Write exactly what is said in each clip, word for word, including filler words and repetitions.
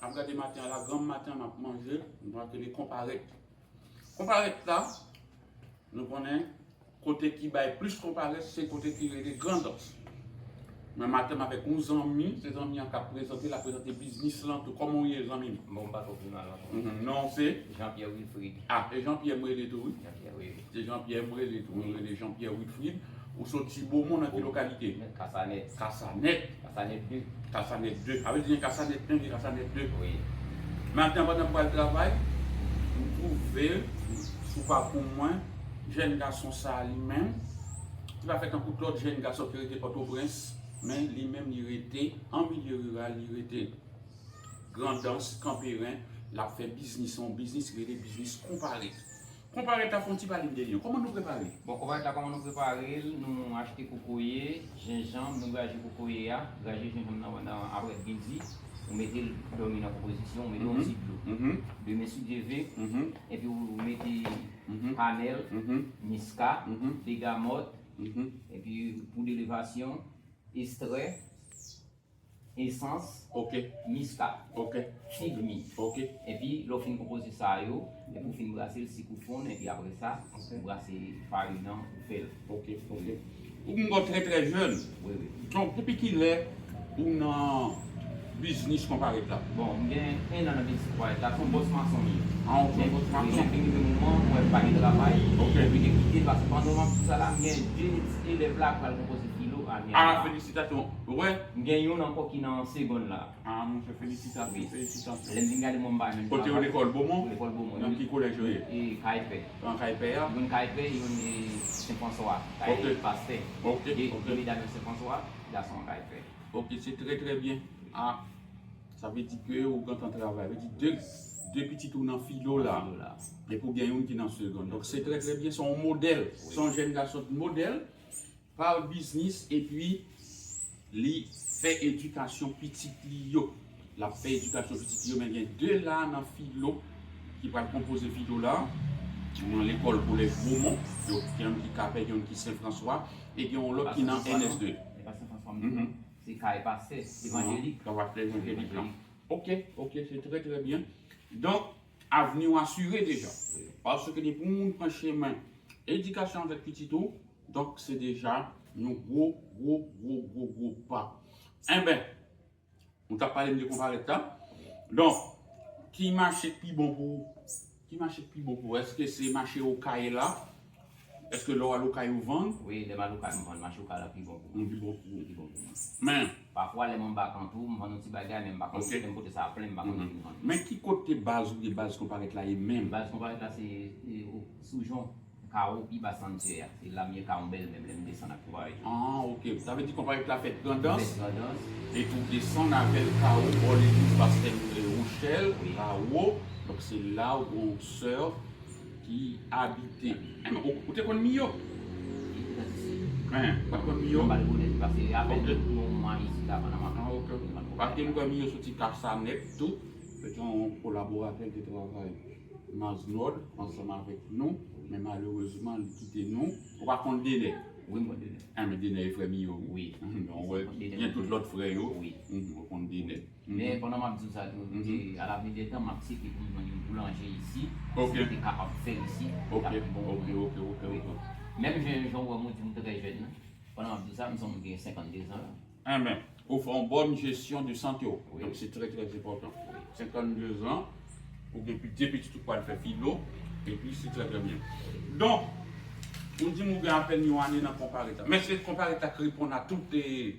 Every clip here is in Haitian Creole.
M ap gade maten an la, granm maten an m ap manje, m ap rele konparèt. Konparèt la, nou konnen kote ki bay plis konparèt, se kote ki rele Grandans. Mwen maten m avèk yon zanmi, se zanmi an k ap prezante, l ap prezante biznis lan tou. Kòman w ye, zanmi m? Bon, m pa twò pi mal ankò. Mhm. Non, se? Jean Pierre Wilfrid. Ah, e Jean Pierre m rele tou, wi. Jean Pierre, wi. Se Jean Pierre m rele tou, m rele Jean Pierre Wilfrid. Ou soti Bomon nan ki lokalite? Kasanèt. Kasanèt. Kasanèt de. Kasanèt de. A vle di gen Kasanèt en, gen Kasanèt de. Wi. Maten an pandan m pral travay, m twouve sou pakou mwen, jèn gason sa a li menm, li pa fè tankou lòt jèn gason ki rete Pòtoprens, men li menm li rete an milye riral, li rete Grandans, Kanperen, l ap fè biznis, yon biznis ki rele biznis konparèt. Konparèt la, fè yon ti pale m de li. Kòman nou prepare? Bon, konparèt la, kòman nou prepare l? Nou achte kokoye, jenjanm, nou graje kokoye a, graje jenjanm nan, nan aprè midi, ou mete l dòmi nan konpozisyon, ou mete yon ti dlo. De men sou dye ve, epi ou mete kanèl, miska, begamòt, epi poud elevasyon, estrè, esans, miska, fig mi. Epi lè w fin konpoze sa yo, epi w fin brase l, sik ou fonn, epi apre sa, ou brase farin nan, ou fè l. Ok, ok. Ou gen kò trè, trè jèn. Wi, wi. Donk, depi kilè ou nan biznis konparèt la? Bon, m gen en an nan biznis konparèt la, se yon bòs mason m ye. Ah, ok, bòs mason. Men, wi, men vin rive moman, m wè m pa gen travay, m oblije kite l, paske pandan m ap di sa la, m gen de ti elèv la k pral konpoze filo ane a. Ah, felisitasyon. Ou wè? M gen youn ankò ki nan segonn la. Ah, monchè, felisitasyon, felisitasyon. Lè m vin gade, mwen, m pa jwenn travay. Kote yo, lekòl Bomon? Lekòl Bomon. Nan ki kolèj yo ye? E, Kaypè. Nan Kaypè a? Youn Kaypè, youn, e, Sen Franswa. Kay pastè. Ok, ok. De medam yo Sen Franswa, gason an Kaypè. Ok, se trè, trè byen. Ah, sa vle di ke ou gentan travay. Vle di de, de pitit ou nan filo la. Nan filo la. Epi ou gen youn ki nan segonn. Donk, se trè, trè byen. Se yon modèl. Wi. Se yon jèn gason modèl. Pa biznis, epi li fè edikasyon pitit li yo. L ap fè edikasyon pitit li yo, men gen de la nan filo ki pral konpoze filo la, nan lekòl kolèj Bomon, yo gen youn ki Kaypè, gen youn ki Sen Franswa, e gen yon lòt ki nan N S de. E pa Sen Franswa, non. Se kay pastè evanjelik. Kay pastè evanjelik la. Ok, ok, se trè, trè byen. Donk, avni w asire deja. Paske depi yon moun pran chemen edikasyon avèk pitit ou, donk se deja yon gwo, gwo, gwo, gwo, gwo pa. Enben, nou t ap pale m de konparèt la. Donk, ki mache k pi bon pou ou? Ki mache k pi bon pou ou? Èske se mache Okay la? Èske lè w al Okay ou vann? Wi, lè m al Okay m vann, mache Okay la pi bon pou mwen. Pi bon pou ou. Pi bon pou mwen. Men. Pafwa, lè m anba kan tou, m vann yon ti bagay, men m pa konn, lè m pote sa a plen, m pa konn anvi vann. Men ki kote baz ou ye, baz konparèt la ye menm? Baz konparèt la se, e, o, sou jon, kawo pi ba santyè a. Se la m ye, kawo bèl menm, lè m desann ak konparèt yo. Ah, ok. Sa vle di konparèt la fèt Grandans. Fèt Grandans. Epi w desann avè l kawo bò legliz pastè, e, Rochèl, kawo. Donk se la ou gon sè ki abite. Enben, ou, ou te konn Miyo? Li te nan Sisi. Hein, ou pa t konn Miyo? Mwen pa t konnen, paske apèn yon mwa isit la, pandan m ap... Ah, ok. Paske m kwè Miyo soti Kasanèt tou. Se te yon kolaboratè, l te travay Maznòd ansanm avèk nou, men malerezman, li kite nou. Ou pa konn Denè? Wi, m konn Denè. Enben, Denè e frè Miyo, wi. Donk, ou wè, gen tout lòt frè yo. Wi. Ou konn Denè. Men pandan m ap di w sa tou, e, a l'avenir des temps, m ap seke pou m jwenn yon boulanje isi, si m te kapab fè l isi, li t ap pi bon pou mwen. Ok, ok, ok, ok. Menm jan, jan w wè m, ou di m trè jèn nan. Pandan m ap di w sa, m se yon moun ki gen senkannde zan la. Enben, ou fè yon bòn jesyon de sante w. Wi. Donk, se trè, trè enpòtan. Senkannde zan, ou gen pi, de pitit ou pral fè filo, epi se trè, trè byen. Donk, ou di m ou gen apèn yon ane nan konparèt la. Men se konparèt la k reponn a tout, e,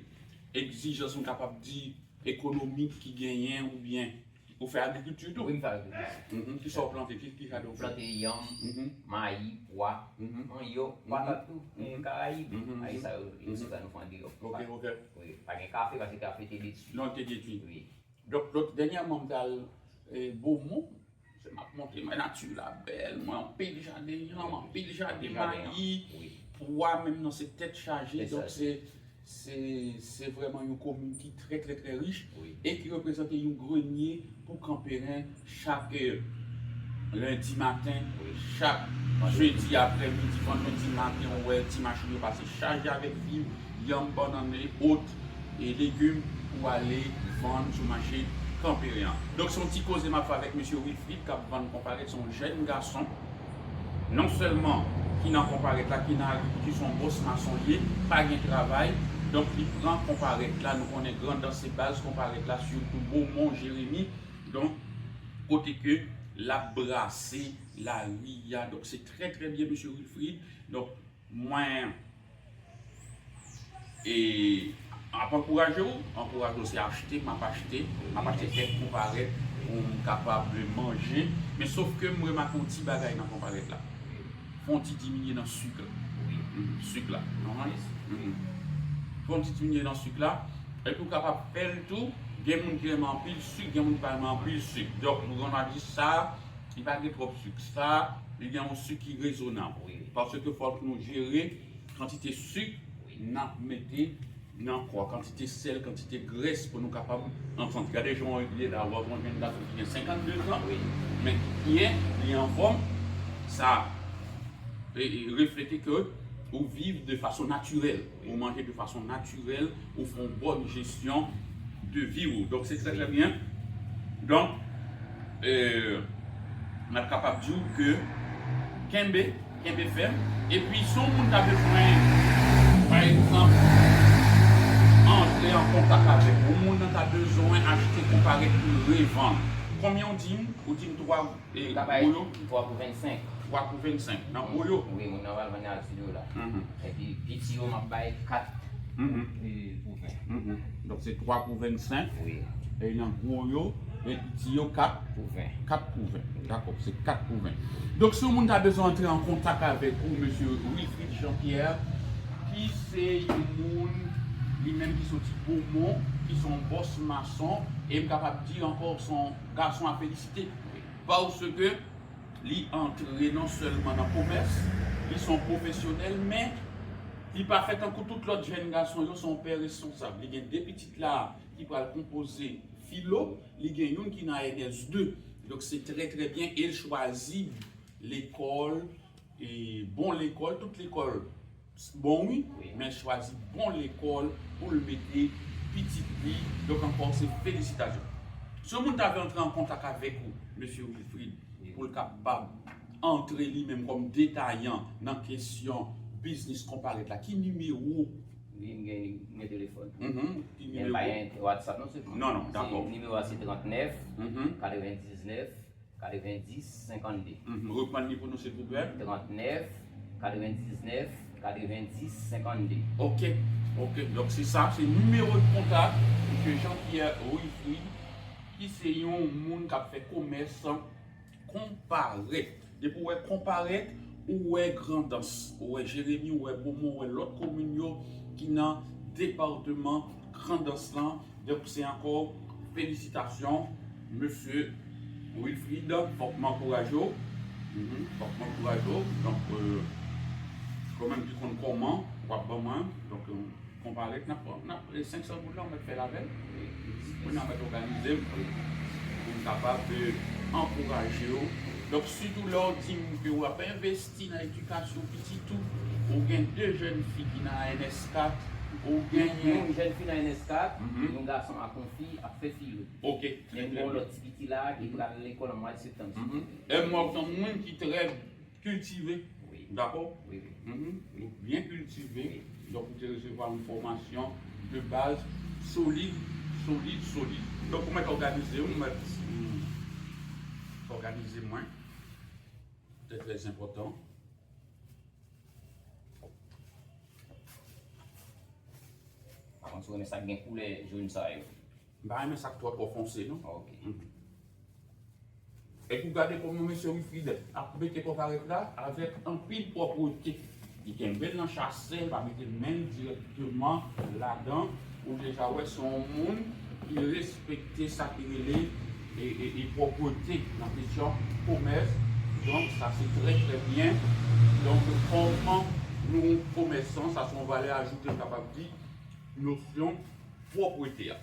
egzijans, m kapab di, ekonomik ki genyen oubyen ou fè agrikilti tou? Wi, m fè agrikilti. Mhm. Kisa w plante? Ki, ki jaden w fè? M plante yanm, mayi, pwa, mannyòk, patat tou. E Karayib, mayi sa yo, e sou sa nou fè andeyò. Ok, ok. Wi, pa gen kafe, paske kafe te detwi. Non, te detwi. Wi. Donk, lòt, dènyèman, m t al, e, Bomon, se m ap montre, men nati la bèl, mwen anpil jaden yanm, anpil jaden mayi, pwa menm nan se tèt chaje, donk se, se, se vrèman yon komin ki trè, trè, trè rich e ki reprezante yon grenye pou Kanperen chak, e, lendi maten, chak jedi aprèmidi, vandredi maten, ou wè ti machin yo pase chaje avèk viv, yanm, bannann e ot, e legim pou ale vann sou mache Kanperen an. Donk, se yon ti koze m ap fè avèk mesye Wilfrid k ap vann konparèt, se yon jèn gason. Non sèlman ki nan konparèt la, ki nan, ki se yon bòs mason li ye, pa gen travay. Donk, li pran konparèt la, nou konnen Grandans se baz konparèt la, sitou Bomon, Jeremi. Donk, kote ke l ap brase lari a. Donk, se trè, trè byen, mesye Wilfrid. Donk, mwen e, ap ankouraje w, ankouraje w, se achte, m ap achte, m ap achte kèk konparèt pou m kapab manje. Men sof ke m remake yon ti bagay nan konparèt la. Fè yon ti diminye nan sik la. Mhm, sik la. Mhm, mhm. Fè yon ti diminye nan sik la. Epi w kapab fè l tou, gen moun ki renmen anpil sik, gen moun ki pa renmen anpil sik. Donk, nou konn ap di sa, li pa gen twòp sik. Sa, li gen yon sik ki rezonab. Paske fòk nou jere kantite sik n ap mete nan kò, kantite sèl, kantite grès pou nou kapab ansanm. Gade jan w ye la, w ap wè yon jèn gason ki gen senkannde zan, men ki byen, li anfòm, sa e, e, reflete ke ou viv de fason natirèl, ou manje de fason natirèl, ou fè yon bòn jesyon de vi w. Donk, se trè, trè byen. Donk, e, n ap kapab di w ke kenbe, kenbe fèm. Epi, si yon moun ta bezwen, pa egzanp, antre an kontak avèk ou, moun nan ta bezwen achte konparèt pou l revann, konbyen w di m? Ou di m twa, e, gwo yo? Twa pou vennsenk. Twa pou vennsenk. Nan gwo yo? Wi, moun nan pral vann nan al sou yo la. Mhm. Epi, piti yo, m ap bay kat, mhm, e, pou ven. Mhm. Donk, se twa pou vennsenk. Wi. E nan gwo yo, e piti yo, kat pou ven. Kat pou ven. Dakò, se kat pou ven. Donk, si yon moun ta bezwen antre an kontak avèk ou, mesye Wilfrid Jean Pierre, ki se yon moun, li menm ki soti Bomon, ki se yon bòs mason, e m kapab di ankò, se yon gason a felisite. Paske li antre non sèlman nan komès, li se yon pwofesyonèl, men li pa fè tankou tout lòt jèn gason yo, se yon pè responsab. Li gen de pitit la ki pral konpoze filo, li gen youn ki nan N S de. Donk, se trè, trè byen, e l chwazi lekòl, e bon lekòl, tout lekòl bon, wi, wi, men chwazi bon lekòl pou l mete pitit li. Donk, ankò, se felisitasyon. Si yon moun ta vle antre an kontak avèk ou, mesye Wilfrid, wi, pou l kapab antre li menm kòm detayan nan kesyon biznis konparèt la, ki nimewo? Wi, m gen, m gen telefòn. Mhm. Ki nimewo? Men pa gen WhatsApp non, se... Non, non, dakò. Nimewo a se trannèf, mhm, katrevendiznèf, katrevendis, senkannde. Mhm. Reprann li pou nou, silvouplè. Trannèf, katrevendiznèf, katrevendis, senkannde. Ok, ok. Donk, se sa, se nimewo de kontak mesye Jean Pierre Wilfrid, ki se yon moun k ap fè komès konparèt. Depi w wè konparèt, ou wè Grandans, ou wè Jeremi, ou wè Bomon, ou wè lòt komin yo ki nan depatman Grandans lan. Donk, se ankò felisitasyon, mesye Wilfrid. Fòk m ankouraje w. Mhm, fòk m ankouraje w. Donk, euh, ou menm ki konn kòman w ap ban mwen. Donk, euh, konparèt, n ap, n ap, e, senk san goud la, ou mèt fè l avè l. Wi. Kounye a, mèt òganize m pou m kapab, e, ankouraje w. Donk, sitou lè w di m ke w ap envesti nan edikasyon pitit ou, ou gen de jèn fi ki nan N S kat, ou gen yon jèn fi nan N S kat, mhm, yon gason ak yon fi ap fè filo. Ok, trè byen. Men m gen yon lòt ti piti la ki pral lekòl an mwa de septanm, si Bondye vle. E m wè w se yon moun ki trè kiltive. Wi. Dakò? Wi, wi. Mhm. Wi. Ou byen kiltive. Wi. Donk, ou te resevwa yon fòmasyon de baz solid, solid, solid. Donk, ou mèt òganize, ou mèt, mm, òganize mwen. Se trè enpòtan. Pa kont si w renmen sa k gen koulè jòn sa yo. M pa renmen sa k twò, twò fonse, non. Ok. Mhm. Epi w gade kòman mesye Wilfrid ap mete konparèt la avèk anpil pwòpwete. Li kenbe l nan chasè, li pa mete men l dirèkteman ladan. Ou deja wè se yon moun ki respekte sa ki rele e, e, e pwòpwete nan kesyon komès. Donk, sa se trè, trè byen. Donk, kòm nou komèsan, sa se yon valè ajoute, m kapab di, nosyon pwòpwete a.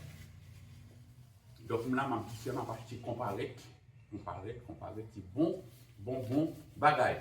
Donk, m la, m ap di, m ap achte konparèt. Konparèt, konparèt, se bon, bon, bon bagay.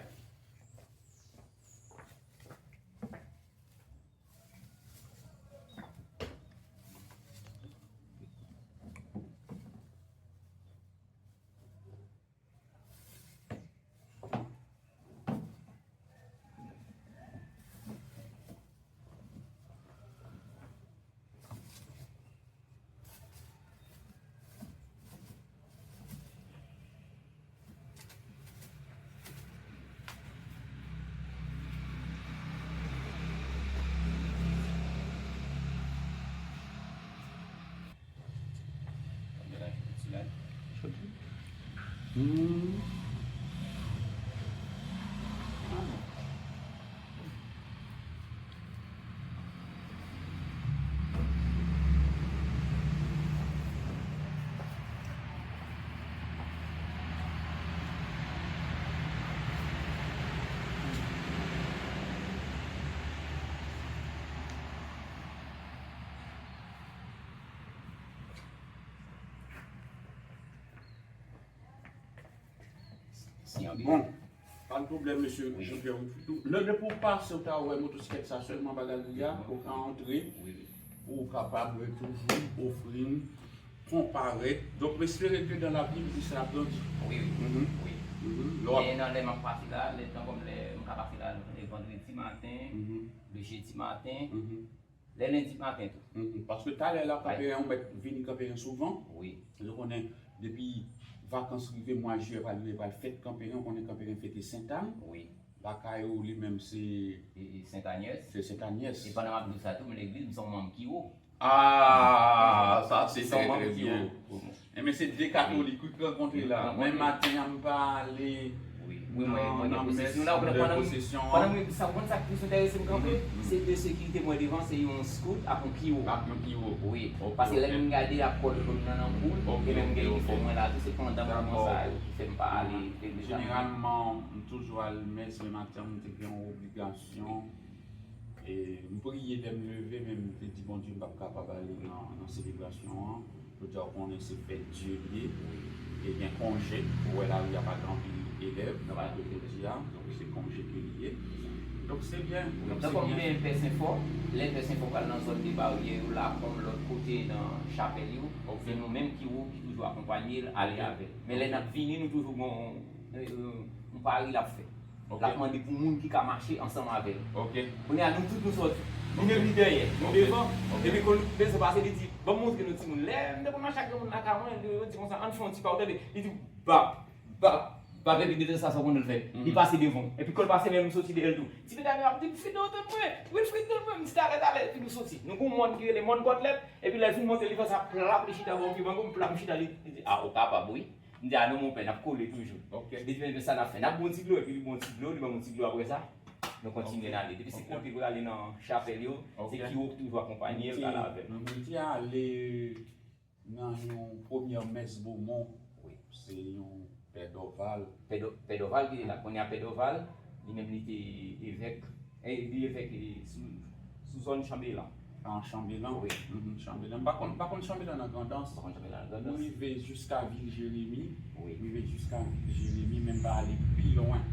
Hmm. Bon, pa de pwoblèm, mesye Jean-Pierre. Lè depi w pase, w ta wè motosiklèt sa sèlman bagay li a, ou ka antre, ou kapab toujou ofri n konparèt. Donk, m espere ke dans l'avenir, biznis la ap grandi. Wi, wi. Mhm. Wi. Mhm. Lè w ap Men nan lè m ap pase la, lè tan kòm lè m ka pase la, lè vandredi maten, Mhm. lè jedi maten, Mhm. lè lendi maten tou. Mhm. Paske talè la, Kanperen, ou mèt vini Kanperen souvan. Wi. Ou konnen, depi vakans rive, mwa jiyè pral rive, pral fèt Kanperen, ou konnen Kanperen fete Sentàn. Wi. Lakay ou, li menm, se E, e Sentanyès. Se Sentanyès. E pandan m ap di w sa tou, m legliz, m se yon manm Kiwo. Ah, sa se trè, trè byen. Enben, se de katolik wi k rankontre la. Men maten an, m pa ale nan, nan mès de pwosesyon an. Pandan mwen, sa, ou konn sa k plis enterese m kanpe? Se de sekirite mwen devan, se yon skout ak yon kiwo. Ak yon kiwo. Wi. Paske lè m gade ak kòd lòn nan nan kou l, e menm gen ki fè mwen la tou, se pandan moman sa yo ki fè m pa ale legliz la. Jeneralman, m toujou al mès, men maten an, m te gen yon obligasyon. E m priye lè m leve, men m te di Bondye m p ap kapab ale nan, nan selebrasyon an. Jodi a, ou konnen se fèt Dye li ye. E gen konje, ou wè lari a pa gen anpil elèv, donk jodi a, donk se konje ke li ye. Donk se byen. Donk se byen. Tankou m gen Pè Senfò, lè Pè Senfò pral nan zòn de baryè yo la, kòm lòt kote nan chapèl yo, se nou menm Kiwo ki toujou akonpanye l, ale avè l. Men lè n ap vini, nou toujou gen yon, yon, yon pari l ap fè. L ap mande pou moun ki ka mache ansanm avè l. Kounye a, nou tout nou sòti. Li menm li dèyè, nou devan. Epi kon l bezwen pase, li di, "Ban m montre nou timoun." Lè m te konn mache ak granmoun lakay mwen, yo di konsa, "Ann fè yon ti pa," ou tande, li di, "Bap, bap, bap," epi detan sa, sa w konnen l fè. Li pase devan. Epi kon l pase, men m soti dèyè l tou. Ti medam yo ap di, "Wilfrid, non, tann mwen. Wilfrid, tann mwen." M di, "Talè, talè." Epi nou soti. Nou gon mòn ki rele mòn Kòtlèt. Epi lè l fin monte, li fè sa, plap, li chita bò pye mango, m plap, m chita, li, li di, "Ah, ou kapab, wi." M di, "Ah non, monpè, n ap kole toujou." Li di, "Men, men sa n ap fè, n ap bwè yon ti dlo," epi li bwè yon ti dlo, li ban m yon ti dlo, apre sa, nou kontinye n ale. Depi se kote pou l ale nan chapèl yo, se Kiwo k toujou akonpanye l, k al avè l. Nou te ale nan yon premyè mès Bomon, se yon Pè Dòval. Pè Dò-, Pè Dòval ki te la. Kounye a Pè Dòval, li menm li te evèk, e, li evèk, e, sou, sou zòn Chanbelan. An Chanbelan? Wi. Mhm, Chanbelan. M pa konn, m pa konn Chanbelan nan Grandans. M pa konn Chanbelan nan Grandans. M rive jiska vil Jeremi. Wi. M rive jiska vil Jeremi, men m pa ale pi lwen.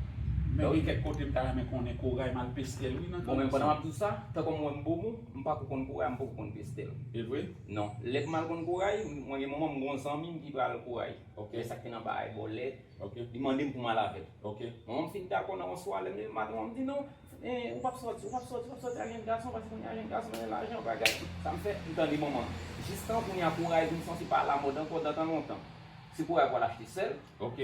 Men gen kèk kote m ta renmen konnen Koray, m al Pestèl, wi, nan Grandans. Bon, men pandan m ap di w sa, tankou mwen m Bomon, m pako konn Koray, m pako konn Pestèl. E vre? Non. Lè m al konn Koray, mwen gen moman m gon zanmi m ki pral Koray. Ok. Lè sa k te nan bagay bòlèt, li mande m pou m al avè l. Ok. Manman m fin dakò nan yon swa, lè m leve maten, manman m di, "Non, eh, ou p ap sòti, ou p ap sòti, ou p ap sòti ak jèn gason, paske kounye a jèn gason gen lajan, bagay." Sa m fè, m tande manman m. Jistan kounye a, Koray vin sanse pa alamòd ankò, dan tan lontan. Se Koray pou al achte sèl,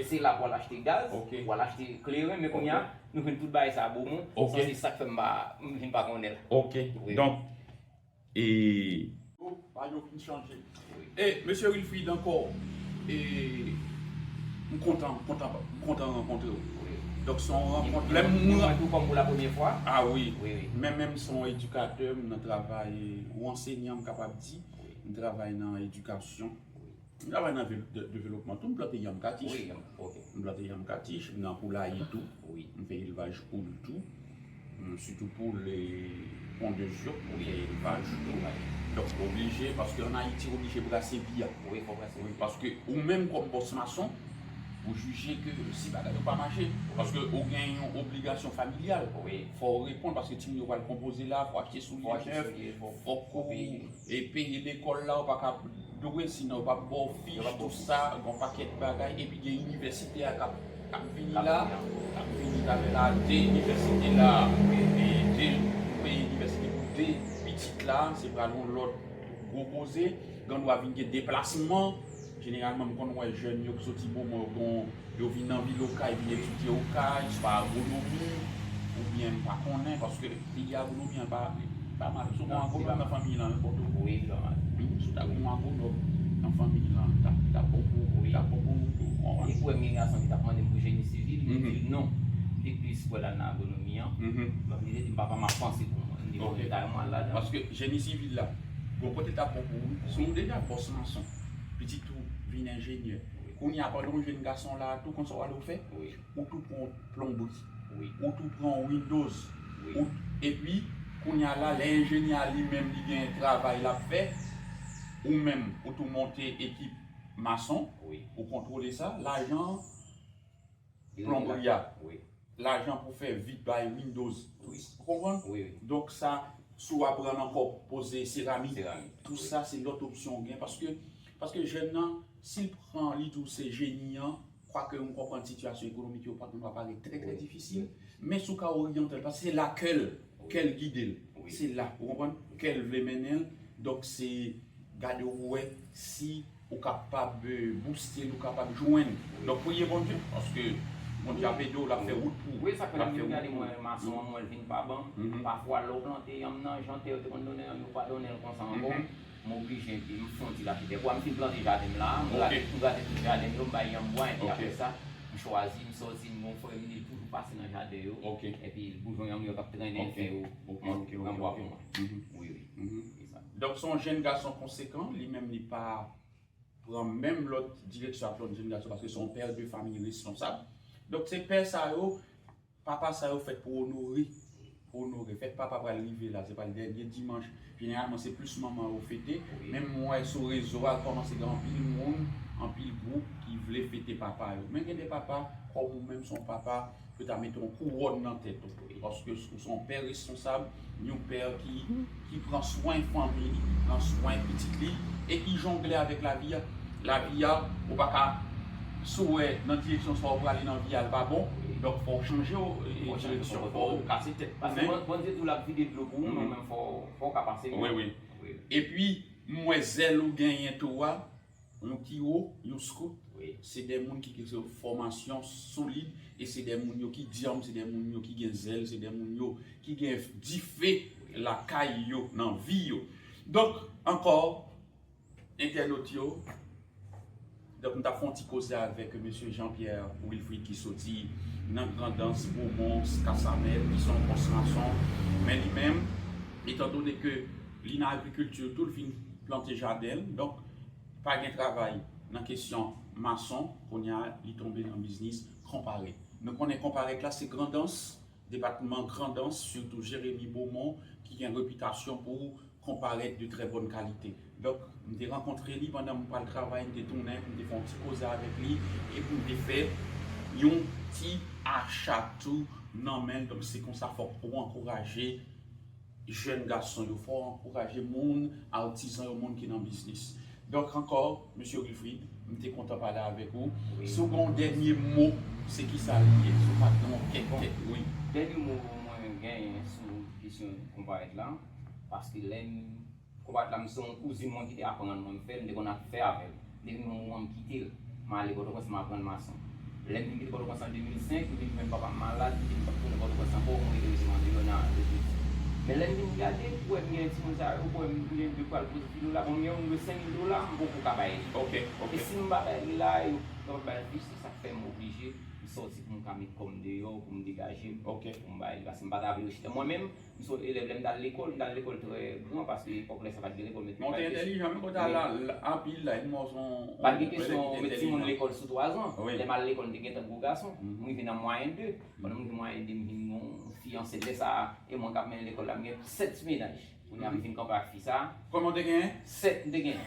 se la pou al achte gaz, pou al achte kleren, men kounye a, nou jwenn tout bagay sa a Bomon, sanse sa k fè m pa, m vin pa konnen l. Ok. Wi. Donk, E pa yo fin chanje. E, mesye Wilfrid ankò, e, m kontan, m kontan, m kontan rankontre w. Donk, se yon rankont. Lè m mwen tou kòm pou la premyè fwa. Ah wi. Wi, wi. Men menm se yon edikatè, m nan travay, yon ansenyan, m kapab di. Wi. M travay nan edikasyon. M travay nan vil-, de-, developman tou, m plante yanm katish. Wi, yanm, ok. M plante yanm katish, m nan poulaye tou. Wi. M fè elvaj poul tou. M, sitou poul, e, pondez yo, m fè elvaj tou. Wi. Donk, oblije, paske ann Ayiti, oblije brase vi a. Wi, fò brase vi a. Wi, paske ou menm kòm bòs mason, ou jije ke si bagay yo pa mache, paske ou gen yon obligasyon familyal. Wi. Fò w reponn, paske timoun yo pral konpoze la, fò achte soulye nèf, fò w peye. E peye lekòl la, ou pa ka dwe, sinon yo p ap ba w fich, tout sa, gon pakèt bagay. Epi gen inivèsite a k ap, k ap vini la, k ap vini talè la, de inivèsite la, e, e, de, peye inivèsite pou de pitit la, se pral yon lòt gwo koze. Gen dwa vin gen deplasman. Jeneralman, m konn wè jèn yo k soti Bomon, yo gen Yo vin nan vil Okay, vin etidye Okay, swa agwonomi, oubyen m pa konnen, paske figi agwonomi an pa, li pa mal. Si w gen yon agwonòm nan fanmiy lan, wi, li pa mal. Si w ta gen yon agwonòm nan fanmiy lan, li t ap, li t ap bon pou, li t ap bon pou, pou, Premye gason ki t ap mande m pou jeni sivil, m di l non. M te plis kwè l al nan agronomi an. Donk, li te di m, "Papa, m ap panse pou mwen." M di, "Bon, ta yon m al ladan." Paske jeni sivil la, bon, kote t ap bon pou ou, si w deja bòs mason, pitit ou vin enjenyè. Kounye a, pandan w jèn gason la, tou konn sa w ale w fè? Ou tou pran plonbri. Ou tou pran Windows. Ou, epi, kounye a la, lè enjenyè a li menm, li gen travay l ap fè, ou menm, ou tou monte ekip mason, ou kontwole sa, lajan plonbri a, lajan pou fè vit bay Windows. Ou konprann? Donk sa, si w aprann ankò poze seramik, tou sa se lòt opsyon w gen, paske, paske jèn nan, si l pran, li di w se jeni an, kwake m konprann sitiyasyon ekonomik yo pa, pa parèt trè, trè difisil, men si w ka oryante l, paske se la kè l, kè l gide l. Se la, ou konprann? Kè l vle mennen l. Donk se gade w wè si ou kapab, eh, booste l, ou kapab jwenn. Donk priye Bondye, paske Bondye ap ede w, l ap fè wout pou ou. Wi, sa k fè lè m vin gade mwen mason an, mwen l vin pa ban m. Pafwa lè w plante yanm nan, jan tè yo te konn donnen yanm, yo pa donnen l konsa ankò. M oblije, epi m fè yon ti lache tè. Pou m fin plante jaden m la, m grate, m grate tout jaden m yo, m bay yanm bwa, epi apre sa, m chwazi, m sòti, m gon frè m, li toujou pase nan jaden yo. Epi boujwen yanm yo k ap trennen, l fè yo pran bwa pou mwen. Wi, wi. Se sa. Donk, se yon jèn gason konsekan, li menm li pa pran menm lòt direksyon ak lòt jèn gason, paske se yon pè de fanmi responsab. Donk, se pè sa yo, papa sa yo fèt pou onore. Pou onore. Fèt papa pral rive la, se pral dènye dimanch. Jeneralman, se plis manman yo fete. Men m wè sou rezo a, kòmanse gen anpil moun, anpil gwoup ki vle fete papa yo. Men gen de papa, kòm ou menm, se yon papa, yo ta mete yon kouwòn nan tèt ou. Paske ou se yon pè responsab, yon pè ki, ki pran swen fanmi li, ki pran swen pitit li, e ki jongle avèk lavi a. Lavi a, ou pa ka, si w wè nan direksyon sa w prale nan vi a, l pa bon, donk fò w chanje w, e, direksyon, fò w kase tèt ou menm. Paske Bondye di w l ap vide dlo pou ou, men w menm fò, fò w ka pase. Wi, wi. Epi, m wè zèl ou genyen tou a, yon kiwo, yon scout, se de moun ki gen fòmasyon solid, e se de moun yo ki dyanm, se de moun yo ki gen zèl, se de moun yo ki gen dife lakay yo, nan vi yo. Donk, ankò, entènot yo, donk, m t ap fè yon ti koze avèk mesye Jean Pierre Wilfrid ki soti nan Grandans, Bomon, Casamel, ki se yon bòs mason. Men li menm, etandone ke li nan agrikilti tou, l fin plante jaden l, donk, pa gen travay nan kesyon mason, kounye a, li tonbe nan biznis Konparèt. Nou konnen Konparèt la, se Grandans, depatman Grandans, sitou Jeremi, Bomon, ki gen repitasyon pou Konparèt de trè bòn kalite. Donk, m te rankontre li pandan m pral travay, m te tounen, m te fè yon ti koze avèk li, epi m te fè yon ti acha tou nan men l. Donk, se konsa fòk ou ankouraje jèn gason yo, fò w ankouraje moun, atizan yo, moun ki nan biznis. Donk, ankò, mesye Wilfrid, m te kontan pale avèk ou. Si w gen yon dènye mo, se kisa l ye? Si w pa gen yon kèk tèt, wi. Dènye mo mwen genyen sou kesyon Konparèt la, paske lè m, Konparèt la, m se yon kouzin mwen ki te aprann mwen fè l, m te konn ap fè avè l. Depi yon moman m kite l, m ale Pòtoprens, m aprann mason. Lè m vin kite Pòtoprens an de mil senk, m vin jwenn papa m malad, m te di m p ap tounen Pòtoprens ankò, mwen rete rete m andeyò nan Lotwit. Men lè m vin gade, pou wè m gen timoun sa yo, pou wè m gen de pral poze filo la, bon, m gen yon de senk mil dola, m poko ka bay li. E si m pa bay li la, yo kapab bay l plis, se sa k fè m oblije, m sòti pou m ka met kò m deyò, pou m degaje m, pou m bay li, paske m pa ta vle rete chita. Mwen menm, M se yon elèv, lè m t al lekòl, m t al lekòl trè gran, paske epòk lè sa pa t gen lekòl, men te entèlijan, men kote a la, anpil la, m wè w se yon... Pa t gen kesyon met timoun lekòl sou twa zan. Lè m al lekòl, m te gentan gwo gason. M rive nan mwayen de. Pandan m rive mwayen de, m vin yon fiyanse. Lè sa a, e mwen k ap mennen lekòl la, m gen sèt mennaj. Kounye a, m vin kanpe ak fi sa a. Kòman w te genyen? Sèt, m te genyen.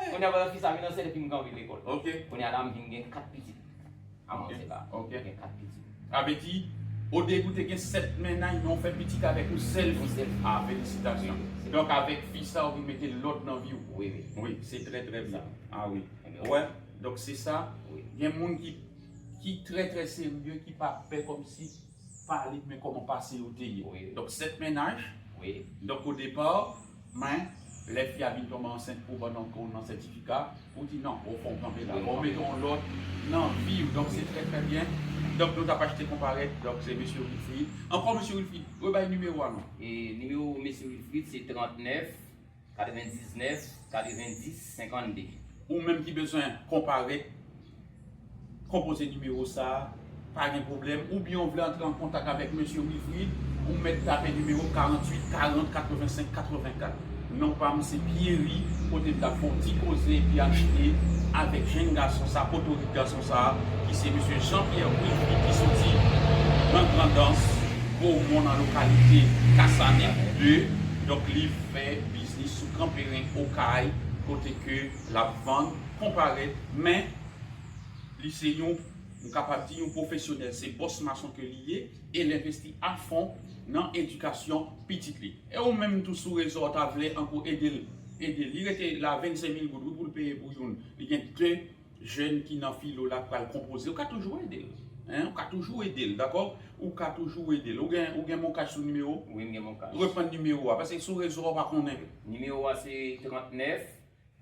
Kounye a, pandan fi sa a vin ansent, epi m kanpe lekòl. Kounye a la, m vin gen kat pitit. Avan se la, gen kat pitit. Sa vle di, odepi w te gen sèt mennaj, men w fè pitit avèk yon sèl fi. Yon sèl fi. Ah, felisitasyon. Donk, avèk fi sa, ou vin mete lòd nan vi w. Wi, wi. Wi, se trè, trè byen. Ah, wi. Ou wè? Donk, se sa. Gen moun ki, ki trè, trè serye, ki pa pè kòmsi pale, men kòman pase yo te ye. Donk, sèt mennaj. Donk, o depa, men, lè fi a vin tonbe ansent pou ban nan, nan sètifika, ou di non, ou fò w kanpe la. Ou mete yon lòd nan vi w. Donk, se trè, trè byen. Donk, nou t ap achte konparèt. Donk, se mesye Wilfrid. Ankò, mesye Wilfrid, rebay nimewo a non. E nimewo mesye Wilfrid, se trannèf, katrevendiznèf, katrevendis, senkannde. Ou menm ki bezwen konparèt, Konpoze nimewo sa a, pa gen pwoblèm. Oubyen w vle antre an kontak avèk mesye Wilfrid, ou mèt tape nimewo karanntuit karant katrevensenk katrevenkat. Non pa m se Pierry, kote m t ap fè yon ti koze epi achte avèk jenn gason sa, potorik gason sa, ki se mesye Jean Pierre Wilfrid, ki soti nan Grandans, Gomon, nan lokalite Kasanèk de. Donk, li fè biznis sou Granperen, Okay, kote ke l ap vann konparèt, men li se yon, m kapab di, yon pwofesyonèl, se bòs mason ke li ye, e l envesti afon nan edikasyon pitit li. E ou menm tou sou rezo a, w ta vle ankò ede l, ede l. Li rete la vennsenk mil goud, wi, pou l peye pou youn. Li gen de jèn ki nan filo la k pral konpoze. Ou ka toujou ede l. Hein? Ou ka toujou ede l, dakò? Ou ka toujou ede l. Ou gen, ou gen MonCash sou nimewo? Wi, m gen MonCash. Reprann nimewo a, paske sou rezo a, w pa konnen. Nimewo a se trannèf,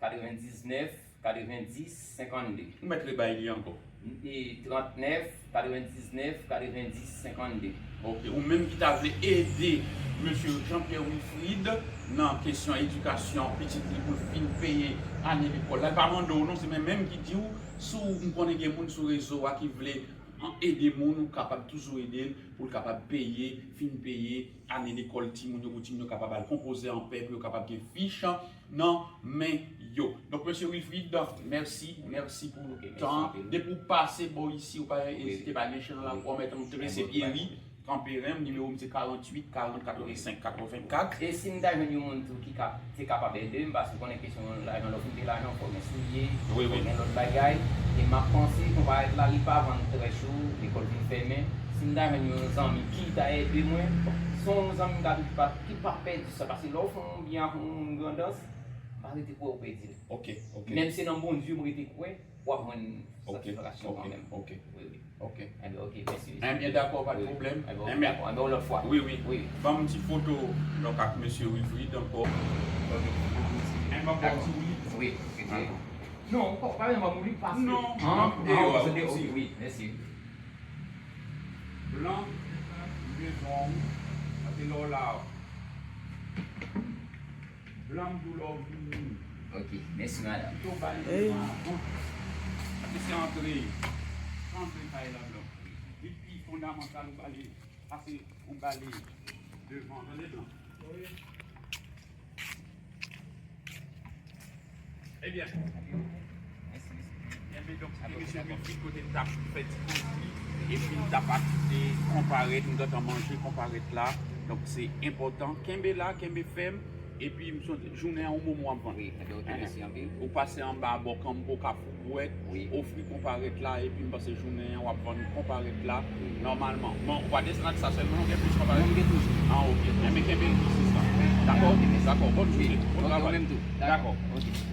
katrevendiznèf, katrevendis, senkannde. Ou mèt rebay li ankò. E trannèf, katrevendiznèf, katrevendis, senkannde. Ok, ou menm ki ta vle ede mesye Jean Pierre Wilfrid nan kesyon edikasyon pitit li pou l fin peye ane lekòl la, li pa mande w non, se mwen menm ki di w, si w, m konnen gen moun sou rezo a ki vle an ede moun, ou kapab toujou ede l pou l kapab peye, fin peye ane lekòl timoun yo, pou timoun yo kapab al konpoze anpè, pou yo kapab gen fich nan men yo. Donk, mesye Wilfrid, mèsi, mèsi pou tan. Depi w pase bò isi, ou pa ezite, pa gen chan la, ou mèt antre, se Pierry, Kanperen, nimewo m se karanntuit karant katrevensenk katrevenkat. E si m ta jwenn yon moun tou ki ka, te kapab ede m, paske ou konnen kesyon lajan, lè w fin peye lajan, fò w gen soulye, fò w gen lòt bagay. E m ap panse, konparèt la, li pa vann trè cho, lekòl vin fèmen. Si m ta jwenn yon zanmi ki ta ede mwen, se yon zanmi m ka di ki pa, ki pa pèdi sa, paske lè w fè yon byen ak yon moun Grandans, m pa rete kwè ou pèdi l. Ok, ok. Menm se nan Bondye m rete kwè, w ap jwenn satisfaksyon kanmenm. Ok, ok. Wi, wi. Ok. Enben, ok, mèsi. Enben, dakò, pa de pwoblèm. Enben, ok, dakò. Enben, yon lòt fwa. Wi, wi. Wi. Ban m ti foto, donk, ak mesye Wilfrid ankò. Enben, ban m ti woulib. Wi, ok. Non, pa, pa menm woulib, paske... Non, non, ok, wi, mèsi. Blan, m bezwen w. Paske lè w la, Blan m di w lè w vini. Ok, mèsi, madanm. Kite w ba li devan avan. Paske se antre. Se antre kay la, Blan. Li pi fondamantal ou ba li, pase ou ba li devan. Tande, Blan? Wi. Ebyen. Enben, donk, se te mesye Wilfrid kote m t ap fè ti koze, epi m t ap achte konparèt, m gentan manje konparèt la. Donk, se enpòtan. Kenbe la, kenbe fèm, epi m sonje jounen an, yon moman w ap vann. Wi, enben, ok, mèsi anpil. Ou pase anba bò Kanmko, Kafou Bwèt, ofri konparèt la, epi m panse jounen an, w ap vann konparèt la, nòmalman. Bon, ou pa desann ak sa sèlman, ou gen plis konparèt? Non, m gen toujou. Ah, ok. Enben, kenbe l tou, sista. Dakò? Ok, mèsi. Dakò, bòn jounen. Bon travay. Ok, ou menm tou. Dakò. Ok.